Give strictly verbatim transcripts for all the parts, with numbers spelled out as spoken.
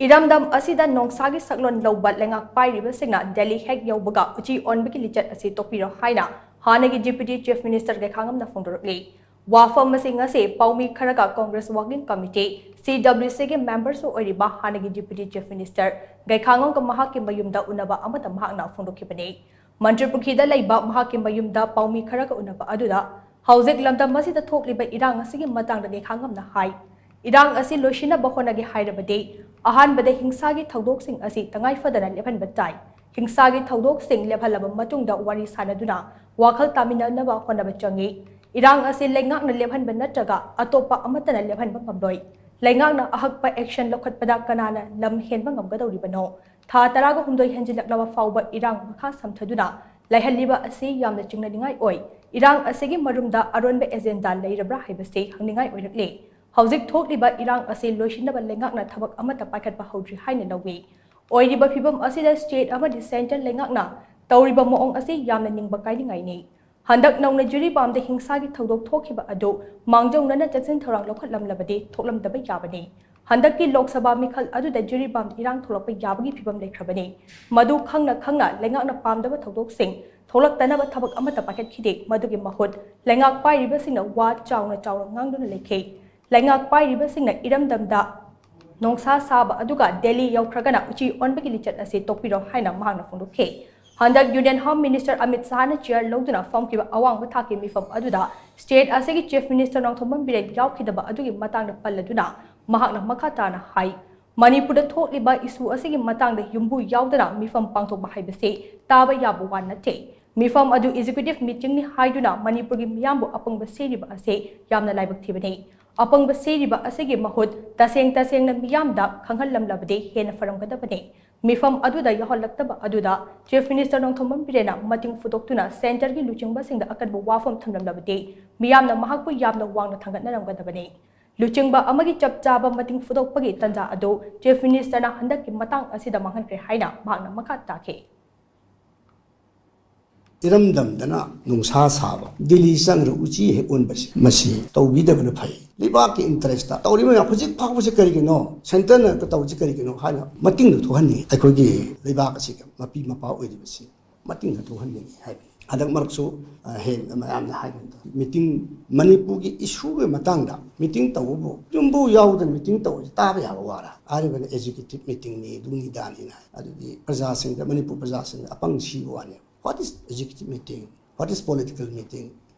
ꯏꯔꯝꯗꯝ ꯑꯁꯤꯗ ꯅꯣꯡꯁꯥꯒꯤ ꯁꯛꯂꯣꯟ ꯂꯧꯕ ꯂꯩꯉꯥꯛ ꯄꯥꯏꯔꯤꯕꯁꯤꯡꯅ ꯗꯦꯜꯂꯤ ꯍꯦꯛ ꯌꯧꯕꯒ ꯎꯆꯤ ꯑꯣꯟꯕꯒꯤ ꯂꯤꯆꯠ ꯑꯁꯤ ꯇꯣꯛꯄꯤꯔꯣ ꯍꯥꯏꯅ ꯍꯥꯟꯅꯒꯤ Deputy Chief Minister ꯒꯩꯈꯥꯉꯝꯅ ꯐꯣꯡꯗꯣꯔꯛꯂꯤ꯫ ꯋꯥꯐꯝ ꯑꯁꯤ ꯉꯁꯤ ꯄꯥꯎꯃꯤ ꯈꯔꯒ Congress Working Committee, C W C ꯒꯤ member ꯁꯨ ꯑꯣꯏꯔꯤꯕ ꯍꯥꯟꯅꯒꯤ Deputy Chief Minister ꯒꯩꯈꯥꯉꯝꯒ ꯃꯍꯥꯛꯀꯤ ꯃꯌꯨꯝꯗ ꯎꯅꯕ ꯑꯃꯗ ꯃꯍꯥꯛꯅ ꯐꯣꯡꯗꯣꯛꯈꯤꯕꯅꯤ꯫ ꯃꯟꯇ꯭ꯔꯤꯄꯨꯈ꯭ꯔꯤꯗ ꯂꯩꯕ ꯃꯍꯥꯛꯀꯤ ꯃꯌꯨꯝꯗ ꯄꯥꯎꯃꯤ ꯈꯔꯒ ꯎꯅꯕ ꯑꯗꯨꯗ ꯍꯧꯖꯤꯛ ꯂꯝꯗꯝ ꯑꯁꯤꯗ ꯊꯣꯛꯂꯤꯕ ꯏꯔꯥꯡ ꯑꯁꯤꯒꯤ ꯃꯇꯥꯡꯗ ꯒꯩꯈꯥꯉꯝꯅ ꯍꯥꯏ, ꯏꯔꯥꯡ ꯑꯁꯤ ꯂꯣꯏꯁꯤꯟꯅꯕ ꯍꯣꯠꯅꯒꯦ ꯍꯥꯏꯔꯕꯗꯤ ꯑꯍꯥꯟꯕꯗ ꯍꯤꯡꯁꯥꯒꯤ ꯊꯧꯗꯣꯛꯁꯤꯡ ꯑꯁꯤ ꯇꯉꯥꯏ ꯐꯗꯅ ꯂꯦꯞꯍꯟꯕ ꯇꯥꯏ꯫ ꯍꯤꯡꯁꯥꯒꯤ ꯊꯧꯗꯣꯛꯁꯤꯡ ꯂꯦꯞꯍꯜꯂꯕ ꯃꯇꯨꯡꯗ ꯋꯥꯔꯤ ꯁꯥꯅꯗꯨꯅ ꯋꯥꯈꯜ ꯇꯥꯃꯤꯟꯅꯅꯕ ꯍꯣꯠꯅꯕ ꯆꯪꯏ꯫ ꯏꯔꯥꯡ ꯑꯁꯤ ꯂꯩꯉꯥꯛꯅ ꯂꯦꯞꯍꯟꯕ ꯅꯠꯇ꯭ꯔꯒ ꯑꯇꯣꯞꯄ ꯑꯃꯠꯇꯅ ꯂꯦꯞꯍꯟꯕ ꯉꯝꯂꯣꯏ꯫ ꯂꯩꯉꯥꯛꯅ ꯑꯍꯛꯄ action ꯂꯧꯈꯠꯄꯗ ꯀꯅꯥꯅ ꯂꯝ ꯍꯦꯟꯕ ꯉꯝꯒꯗꯧꯔꯤꯕꯅꯣ? ꯊꯥ ꯇꯔꯥꯒ ꯍꯨꯝꯗꯣꯏ ꯍꯦꯟꯖꯤꯜꯂꯛꯂꯕ ꯐꯥꯎꯕ ꯏꯔꯥꯡ ꯃꯈꯥ ꯁꯝꯊꯗꯨꯅ ꯂꯩꯍꯜꯂꯤꯕ ꯑꯁꯤ ꯌꯥꯝꯅ ꯆꯤꯡꯅꯅꯤꯡꯉꯥꯏ ꯑꯣꯏ꯫ ꯏꯔꯥꯡ ꯑꯁꯤꯒꯤ ꯃꯔꯨꯝꯗ ꯑꯔꯣꯟꯕ agenda ꯂꯩꯔꯕ꯭ꯔꯥ ꯍꯥꯏꯕꯁꯤ ꯍꯪꯅꯤꯡꯉꯥꯏ ꯑꯣꯏꯔꯛꯂꯤ꯫ ꯍꯧꯖꯤꯛ ꯊꯣꯛꯂꯤꯕ ꯏꯔꯥꯡ ꯑꯁꯤ ꯂꯣꯏꯁꯤꯟꯅꯕ ꯂꯩꯉꯥꯛꯅ ꯊꯕꯛ ꯑꯃꯠꯇ ꯄꯥꯏꯈꯠꯄ ꯍꯧꯗ꯭ꯔꯤ ꯍꯥꯏꯅ ꯂꯧꯏ꯫ ꯑꯣꯏꯔꯤꯕ ꯐꯤꯚꯝ ꯑꯁꯤꯗ state ꯑꯃꯗꯤ centre ꯂꯩꯉꯥꯛꯅ ꯇꯧꯔꯤꯕ ꯃꯑꯣꯡ ꯑꯁꯤ ꯌꯥꯝꯅ ꯅꯤꯡꯕ ꯀꯥꯏꯅꯤꯡꯉꯥꯏꯅꯤ꯫ ꯍꯟꯗꯛ ꯅꯧꯅ ꯖꯤꯔꯤꯕꯥꯝꯗ ꯍꯤꯡꯁꯥꯒꯤ ꯊꯧꯗꯣꯛ ꯊꯣꯛꯈꯤꯕ ꯑꯗꯨ ꯃꯥꯡꯖꯧꯅꯅ ꯆꯦꯛꯁꯤꯟ ꯊꯧꯔꯥꯡ ꯂꯧꯈꯠꯂꯝꯂꯕꯗꯤ ꯊꯣꯛꯂꯝꯗꯕ ꯌꯥꯕꯅꯤ꯫ ꯍꯟꯗꯛꯀꯤ ꯂꯣꯛ ꯁꯚꯥ ꯃꯤꯈꯜ ꯑꯗꯨꯗ ꯖꯤꯔꯤꯕꯥꯝꯗ ꯏꯔꯥꯡ ꯊꯣꯛꯂꯛꯄ ꯌꯥꯕꯒꯤ ꯐꯤꯚꯝ ꯂꯩꯈ꯭ꯔꯕꯅꯤ꯫ ꯃꯗꯨ ꯈꯪꯅ ꯈꯪꯅ ꯂꯩꯉꯥꯛꯅ ꯄꯥꯝꯗꯕ ꯊꯧꯗꯣꯛꯁꯤꯡ ꯊꯣꯛꯂꯛꯇꯅꯕ ꯊꯕꯛ ꯑꯃꯠꯇ ꯄꯥꯏꯈꯠꯈꯤꯗꯦ꯫ ꯃꯗꯨꯒꯤ ꯃꯍꯨꯠ ꯂꯩꯉꯥꯛ ꯄꯥꯏꯔꯤꯕꯁꯤꯡꯅ ꯋꯥ ꯆꯥꯎꯅ ꯆꯥꯎꯅ ꯉꯥꯡꯗꯨꯅ ꯂꯩꯈꯤ꯫ ꯂꯩꯉꯥꯛ ꯄꯥꯏꯔꯤꯕꯁꯤꯡꯅ ꯏꯔꯝꯗꯝꯗ ꯅꯣꯡꯁꯥ ꯁꯥꯕ ꯑꯗꯨꯒ ꯗꯦꯜꯂꯤ ꯌꯧꯈ꯭ꯔꯒꯅ ꯎꯆꯤ ꯑꯣꯟꯕꯒꯤ ꯂꯤꯆꯠ ꯑꯁꯤ ꯇꯣꯛꯄꯤꯔꯣ ꯍꯥꯏꯅ ꯃꯍꯥꯛꯅ ꯐꯣꯡꯗꯣꯛꯈꯤ꯫ ꯍꯟꯗꯛ Union Home Minister Amit ꯁꯥꯍꯅ chair ꯂꯧꯗꯨꯅ ꯐꯝꯈꯤꯕ ꯑꯋꯥꯡꯕ ꯊꯥꯛꯀꯤ ꯃꯤꯐꯝ ꯑꯗꯨꯗ state ꯑꯁꯤꯒꯤ Chief Minister ꯅꯣꯡꯊꯣꯝꯕꯝ ꯕꯤꯔꯦꯟ ꯌꯥꯎꯈꯤꯗꯕ ꯑꯗꯨꯒꯤ ꯃꯇꯥꯡꯗ ꯄꯜꯂꯗꯨꯅ ꯃꯍꯥꯛꯅ ꯃꯈꯥ ꯇꯥꯅ ꯍꯥꯏ, ꯃꯅꯤꯄꯨꯔꯗ ꯊꯣꯛꯂꯤꯕ issue ꯑꯁꯤꯒꯤ ꯃꯇꯥꯡꯗ ꯌꯨꯝꯕꯨ ꯌꯥꯎꯗꯅ ꯃꯤꯐꯝ ꯄꯥꯡꯊꯣꯛꯄ ꯍꯥꯏꯕꯁꯤ ꯇꯥꯕ ꯌꯥꯕ ꯋꯥ ꯅꯠꯇꯦ꯫ ꯃꯤꯐꯝ ꯑꯗꯨ executive meeting ꯅꯤ ꯍꯥꯏꯗꯨꯅ ꯃꯅꯤꯄꯨꯔꯒꯤ ꯃꯤꯌꯥꯝꯕꯨ ꯑꯄꯪꯕ ꯁꯤꯔꯤꯕ ꯑꯁꯤ ꯌꯥꯝꯅ ꯂꯥꯏꯕꯛ ꯊꯤꯕꯅꯤ꯫ ꯑꯄꯪꯕ ꯁꯤꯔꯤꯕ ꯑꯁꯤꯒꯤ ꯃꯍꯨꯠ ꯇꯁꯦꯡ ꯇꯁꯦꯡꯅ ꯃꯤꯌꯥꯝꯗ ꯈꯪꯍꯜꯂꯝꯂꯕꯗꯤ ꯍꯦꯟꯅ ꯐꯔꯝꯒꯗꯕꯅꯤ꯫ ꯃꯤꯐꯝ ꯑꯗꯨꯗ ꯌꯥꯎꯍꯜꯂꯛꯇꯕ ꯑꯗꯨꯗ Chief Minister ꯅꯣꯡꯊꯣꯝꯕꯝ ꯕꯤꯔꯦꯟꯅ ꯃꯇꯤꯡ ꯐꯨꯗꯣꯛꯇꯨꯅ centre ꯒꯤ ꯂꯨꯆꯤꯡꯕꯁꯤꯡꯗ ꯑꯀꯟꯕ ꯋꯥꯐꯝ ꯊꯝꯂꯝꯂꯕꯗꯤ ꯃꯤꯌꯥꯝꯅ ꯃꯍꯥꯛꯄꯨ ꯌꯥꯝꯅ ꯋꯥꯡꯅ ꯊꯥꯡꯒꯠꯅꯔꯝꯒꯗꯕꯅꯤ꯫ ꯂꯨꯆꯤꯡꯕ ꯑꯃꯒꯤ ꯆꯞ ꯆꯥꯕ ꯃꯇꯤꯡ ꯐꯨꯗꯣꯛꯄꯒꯤ ꯇꯥꯟꯖꯥ ꯑꯗꯨ Chief Minister ꯅ ꯍꯟꯗꯛꯀꯤ ꯃꯇꯥꯡ ꯑꯁꯤꯗ ꯃꯥꯡꯍꯟꯈ꯭ꯔꯦ ꯍꯥꯏꯅ ꯃꯍꯥꯛꯅ ꯃꯈꯥ ꯇꯥꯈꯤ꯫ ꯏꯔꯝꯗꯝꯗꯅ ꯅꯨꯡꯁꯥ ꯁꯥꯕ, ꯗꯤꯜꯂꯤ ꯆꯪꯈ꯭ꯔ ꯎꯆꯤ ꯍꯦꯛ ꯑꯣꯟꯕꯁꯦ, ꯃꯁꯤ ꯇꯧꯕꯤꯗꯕꯅ ꯐꯩ꯫ ꯂꯩꯕꯥꯛꯀꯤ ꯏꯟꯇꯔꯦꯁꯇ ꯇꯧꯔꯤꯕ ꯃꯌꯥꯝ ꯍꯧꯖꯤꯛ ꯐꯥꯎꯕꯁꯦ ꯀꯔꯤꯒꯤꯅꯣ, ꯁꯦꯟꯇꯔꯅ ꯇꯧꯔꯤꯁꯦ ꯀꯔꯤꯒꯤꯅꯣ ꯍꯥꯏꯅ ꯃꯇꯤꯡꯗ ꯊꯣꯛꯍꯟꯅꯤꯡꯉꯤ꯫ ꯑꯩꯈꯣꯏꯒꯤ ꯂꯩꯕꯥꯛ ꯑꯁꯤꯒꯤ ꯃꯄꯤ ꯃꯄꯥ ꯑꯣꯏꯔꯤꯕꯁꯤ ꯃꯇꯤꯡꯗ ꯊꯣꯛꯍꯟꯅꯤꯡꯉꯤ ꯍꯥꯏꯕꯅꯤ꯫ ꯍꯟꯗꯛ ꯃꯔꯛꯁꯨ, ꯑ, ꯍꯦꯟꯅ ꯃꯌꯥꯝꯅ ꯍꯥꯏꯕꯗ ꯃꯤꯇꯤꯡ, ꯃꯅꯤꯄꯨꯔꯒꯤ ꯏꯁꯨꯒꯤ ꯃꯇꯥꯡꯗ ꯃꯤꯇꯤꯡ ꯇꯧꯕꯕꯨ ꯌꯨꯝꯕꯨ ꯌꯥꯎꯗꯅ ꯃꯤꯇꯤꯡ ꯇꯧꯕꯁꯤ ꯇꯥꯕ ꯌꯥꯕ ꯋꯥꯔ? ꯍꯥꯏꯔꯤꯕꯅ ꯑꯦꯖꯨꯀꯦꯇꯤꯚ ꯃꯤꯇꯤꯡꯅꯤ, ꯑꯗꯨꯅꯤ, ꯑꯗꯥꯅꯤꯅ ꯍꯥꯏ꯫ ꯑꯗꯨꯗꯤ ꯄ꯭ꯔꯖꯥꯁꯤꯡꯗ, ꯃꯅꯤꯄꯨꯔ ꯄ꯭ꯔꯖꯥꯁꯤꯡꯗ ꯑꯄꯪ ꯁꯤꯕ ꯋꯥꯅꯤ꯫ What is executive meeting? What is political meeting?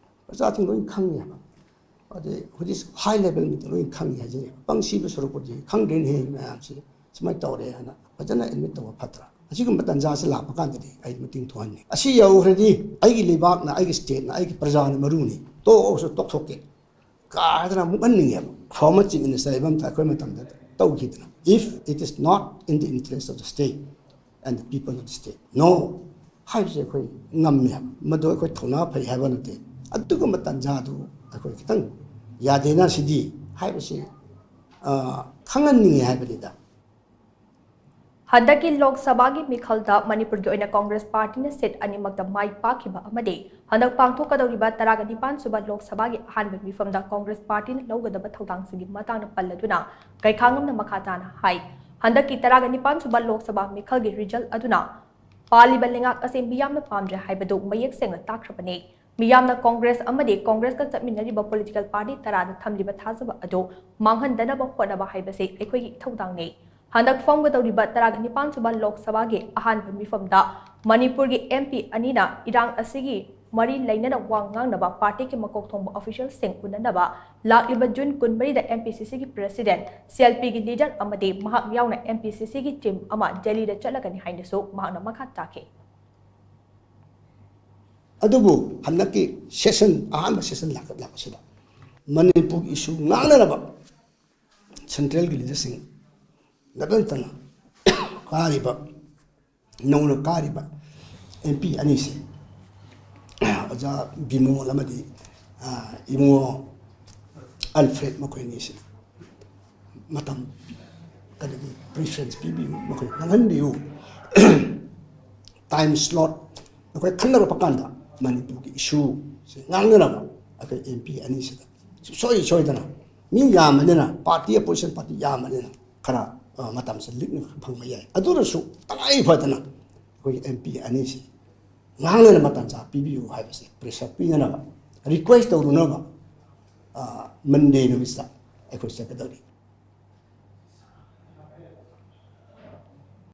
ꯄ꯭ꯔꯖꯥꯁꯤꯡ ꯂꯣꯏ ꯈꯪꯉꯦꯕ꯫ ꯑꯗꯩ ꯍꯧꯖꯤꯛ ꯍꯥꯏ ꯂꯦꯚꯦꯜ ꯃꯤꯇꯤꯡ ꯂꯣꯏ ꯈꯪꯉꯤ ꯍꯥꯏꯖꯔꯤꯕ꯫ ꯑꯄꯪ ꯁꯤꯕ ꯁꯔꯨꯛꯄꯨꯗꯤ ꯈꯪꯗ꯭ꯔꯦꯅꯦꯍꯦ ꯃꯌꯥꯝꯁꯤ, ꯁꯨꯃꯥꯏꯅ ꯇꯧꯔꯦ ꯍꯥꯏꯅ ꯐꯖꯅ ꯑꯦꯗꯃꯤꯠ ꯇꯧꯕ ꯐꯠꯇ꯭ꯔꯥ? ꯑꯁꯤꯒꯨꯝꯕ ꯇꯥꯟꯖꯥꯁꯤ ꯂꯥꯛꯄ ꯀꯥꯟꯗꯗꯤ ꯑꯩ ꯃꯤꯇꯤꯡ ꯊꯣꯛꯍꯟꯅꯤ꯫ ꯑꯁꯤ ꯌꯧꯈ꯭ꯔꯗꯤ ꯑꯩꯒꯤ ꯂꯩꯕꯥꯛꯅ, ꯑꯩꯒꯤ ꯁ꯭ꯇꯦꯠꯅ, ꯑꯩꯒꯤ ꯄ꯭ꯔꯖꯥꯅ ꯃꯔꯨꯅꯤ, ꯇꯣꯛꯑꯁꯨ ꯇꯣꯛꯊꯣꯛꯀꯦ ꯀꯥꯏꯗꯅ ꯑꯃꯨꯛ ꯍꯟꯅꯤꯡꯉꯦꯕ꯫ Former Chief Minister ꯏꯕꯝꯇ ꯑꯩꯈꯣꯏ ꯃꯇꯝꯗ ꯇꯧꯈꯤꯗꯅ, "If it is not in the interest of the state and the people of the state, no" ꯍꯥꯏꯕꯁꯦ ꯑꯩꯈꯣꯏ ꯉꯝꯃꯦ ꯍꯥꯏꯕ꯫ ꯃꯗꯨ ꯑꯩꯈꯣꯏ ꯊꯧꯅꯥ ꯐꯩ ꯍꯥꯏꯕ ꯅꯠꯇꯦ꯫ ꯑꯗꯨꯒꯨꯝꯕ ꯇꯥꯟꯖꯥꯗꯨ ꯑꯩꯈꯣꯏ ꯈꯤꯇꯪ ꯌꯥꯗꯦꯅ ꯁꯤꯗꯤ ꯍꯥꯏꯕꯁꯤ, ꯑ, ꯈꯪꯍꯟꯅꯤꯡꯉꯤ ꯍꯥꯏꯕꯅꯤꯗ꯫ ꯍꯟꯗꯛꯀꯤ ꯂꯣꯛ ꯁꯚꯥꯒꯤ ꯃꯤꯈꯜꯗ ꯃꯅꯤꯄꯨꯔꯒꯤ ꯑꯣꯏꯅ ꯀꯣꯡꯒ꯭ꯔꯦꯁ ꯄꯥꯔꯇꯤꯅ ꯁꯤꯠ ꯑꯅꯤꯃꯛꯇ ꯃꯥꯏ ꯄꯥꯛꯈꯤꯕ ꯑꯃꯗꯤ ꯍꯟꯗꯛ ꯄꯥꯡꯊꯣꯛꯀꯗꯧꯔꯤꯕ ꯇꯔꯥꯒ ꯅꯤꯄꯥꯟ ꯁꯨꯕ ꯂꯣꯛ ꯁꯚꯥꯒꯤ ꯑꯍꯥꯟꯕ ꯃꯤꯐꯝꯗ ꯀꯣꯡꯒ꯭ꯔꯦꯁ ꯄꯥꯔꯇꯤꯅ ꯂꯧꯒꯗꯕ ꯊꯧꯗꯥꯡꯁꯤꯡꯒꯤ ꯃꯇꯥꯡꯗ ꯄꯜꯂꯗꯨꯅ ꯀꯩꯈꯥꯉꯝꯅ ꯃꯈꯥ ꯇꯥꯅ ꯍꯥꯏ꯫ ꯍꯟꯗꯛꯀꯤ ꯇꯔꯥꯒ ꯅꯤꯄꯥꯟ ꯁꯨꯕ ꯂꯣꯛ ꯁꯚꯥ ꯃꯤꯈꯜꯒꯤ ꯔꯤꯖꯜ ꯑꯗꯨꯅ ꯄꯥꯜꯂꯤꯕ ꯂꯩꯉꯥꯛ ꯑꯁꯤ ꯃꯤꯌꯥꯝꯅ ꯄꯥꯝꯗ꯭ꯔꯦ ꯍꯥꯏꯕꯗꯨ ꯃꯌꯦꯛ ꯁꯦꯡꯅ ꯇꯥꯛꯈ꯭ꯔꯕꯅꯤ꯫ ꯃꯤꯌꯥꯝꯅ ꯀꯣꯡꯒ꯭ꯔꯦꯁ ꯑꯃꯗꯤ ꯀꯣꯡꯒ꯭ꯔꯦꯁꯀ ꯆꯠꯃꯤꯟꯅꯔꯤꯕ ꯄꯣꯂꯤꯇꯤꯀꯦꯜ ꯄꯥꯔꯇꯤ ꯇꯔꯥꯗ ꯊꯝꯂꯤꯕ ꯊꯥꯖꯕ ꯑꯗꯨ ꯃꯥꯡꯍꯟꯗꯅꯕ ꯍꯣꯠꯅꯕ ꯍꯥꯏꯕꯁꯤ ꯑꯩꯈꯣꯏꯒꯤ ꯏꯊꯧꯗꯥꯡꯅꯤ꯫ ꯍꯟꯗꯛ ꯐꯝꯒꯗꯧꯔꯤꯕ ꯇꯔꯥꯒ ꯅꯤꯄꯥꯟ ꯁꯨꯕ ꯂꯣꯛ ꯁꯚꯥꯒꯤ ꯑꯍꯥꯟꯕ ꯃꯤꯐꯝꯗ ꯃꯅꯤꯄꯨꯔꯒꯤ ꯑꯦꯝ ꯄꯤ ꯑꯅꯤꯅ ꯏꯔꯥꯡ ꯑꯁꯤꯒꯤ ꯃꯔꯤ ꯂꯩꯅꯅ ꯋꯥ ꯉꯥꯡꯅꯕ ꯄꯥꯔꯇꯤꯒꯤ ꯃꯀꯣꯛ ꯊꯣꯡꯕ ꯑꯣꯐꯤꯁꯤꯌꯦꯜꯁꯤꯡ ꯎꯅꯅꯕ ꯂꯥꯛꯂꯤꯕ ꯖꯨꯟ ꯀꯨꯟꯃꯔꯤꯗ ꯑꯦꯝ ꯄꯤ ꯁꯤ ꯁꯤꯒꯤ ꯄ꯭ꯔꯦꯁꯤꯗꯦꯟꯠ, ꯁꯤ ꯑꯦꯜ ꯄꯤꯒꯤ ꯂꯤꯗꯔ ꯑꯃꯗꯤ ꯃꯍꯥꯛ ꯌꯥꯎꯅ ꯑꯦꯝ ꯄꯤ ꯁꯤ ꯁꯤꯒꯤ ꯇꯤꯝ ꯑꯃ ꯗꯦꯜꯂꯤꯗ ꯆꯠꯂꯒꯅꯤ ꯍꯥꯏꯅꯁꯨ ꯃꯍꯥꯛꯅ ꯃꯈꯥ ꯇꯥꯈꯤ꯫ ꯑꯗꯨꯕꯨ ꯍꯟꯗꯛꯀꯤ ꯁꯦꯁꯟ, ꯑꯍꯥꯟꯕ ꯁꯦꯁꯟ ꯂꯥꯛꯀꯗꯕꯁꯤꯗ ꯃꯅꯤꯄꯨꯔꯒꯤ ꯏꯁꯨ ꯉꯥꯡꯅꯅꯕ ꯁꯦꯟꯇ꯭ꯔꯦꯜꯒꯤ ꯂꯤꯗꯔꯁꯤꯡ ꯅꯠꯇꯅ ꯀꯥꯔꯤꯕ, ꯅꯧꯅ ꯀꯥꯔꯤꯕ ꯑꯦꯝ ꯄꯤ ꯑꯅꯤꯁꯤ, ꯑꯣꯖꯥ ꯕꯤꯃꯣꯜ ꯑꯃꯗꯤ, ꯑ, ꯏꯕꯨꯡꯉꯣ ꯑꯜꯐ꯭ꯔꯦꯗ, ꯃꯈꯣꯏ ꯑꯅꯤꯁꯤ ꯃꯇꯝ ꯀꯔꯤꯒꯤ ꯄ꯭ꯔꯤꯐꯔꯦꯟꯁ ꯄꯤꯕꯤꯌꯨ, ꯃꯈꯣꯏ ꯈꯪꯍꯟꯕꯤꯌꯨ꯫ ꯇꯥꯏꯝ ꯁ꯭ꯂꯣꯠ ꯑꯩꯈꯣꯏ ꯈꯟꯅꯔꯛꯄ ꯀꯥꯟꯗ ꯃꯅꯤꯄꯨꯔꯒꯤ ꯏꯁꯨꯁꯦ ꯉꯥꯡꯅꯅꯕ ꯑꯩꯈꯣꯏ ꯑꯦꯝ ꯄꯤ ꯑꯅꯤꯁꯤꯗ ꯁꯨꯡꯁꯣꯏ ꯁꯣꯏꯗꯅ, ꯃꯤ ꯌꯥꯝꯕꯅꯤꯅ, ꯄꯥꯔꯇꯤ ꯑꯣꯄꯣꯖꯤꯁꯟ ꯄꯥꯔꯇꯤ ꯌꯥꯝꯕꯅꯤꯅ, ꯈꯔ ꯑ, ꯃꯇꯝꯁꯦ ꯂꯤꯛꯅ ꯐꯪꯕ ꯌꯥꯏ꯫ ꯑꯗꯨꯅꯁꯨ ꯇꯉꯥꯏ ꯐꯗꯅ ꯑꯩꯈꯣꯏꯒꯤ ꯑꯦꯝ ꯄꯤ ꯑꯅꯤꯁꯤ ꯉꯥꯡꯅꯅ ꯃꯇꯝ ꯆꯥ ꯄꯤꯕꯤꯌꯨ ꯍꯥꯏꯕꯁꯦ ꯄ꯭ꯔꯦꯁꯔ ꯄꯤꯅꯅꯕ, ꯔꯤꯀ꯭ꯋꯦꯁ ꯇꯧꯔꯨꯅꯕ ꯃꯟꯗꯦ ꯅꯨꯃꯤꯠꯁꯤꯗ ꯑꯩꯈꯣꯏ ꯆꯠꯀꯗꯧꯔꯤ꯫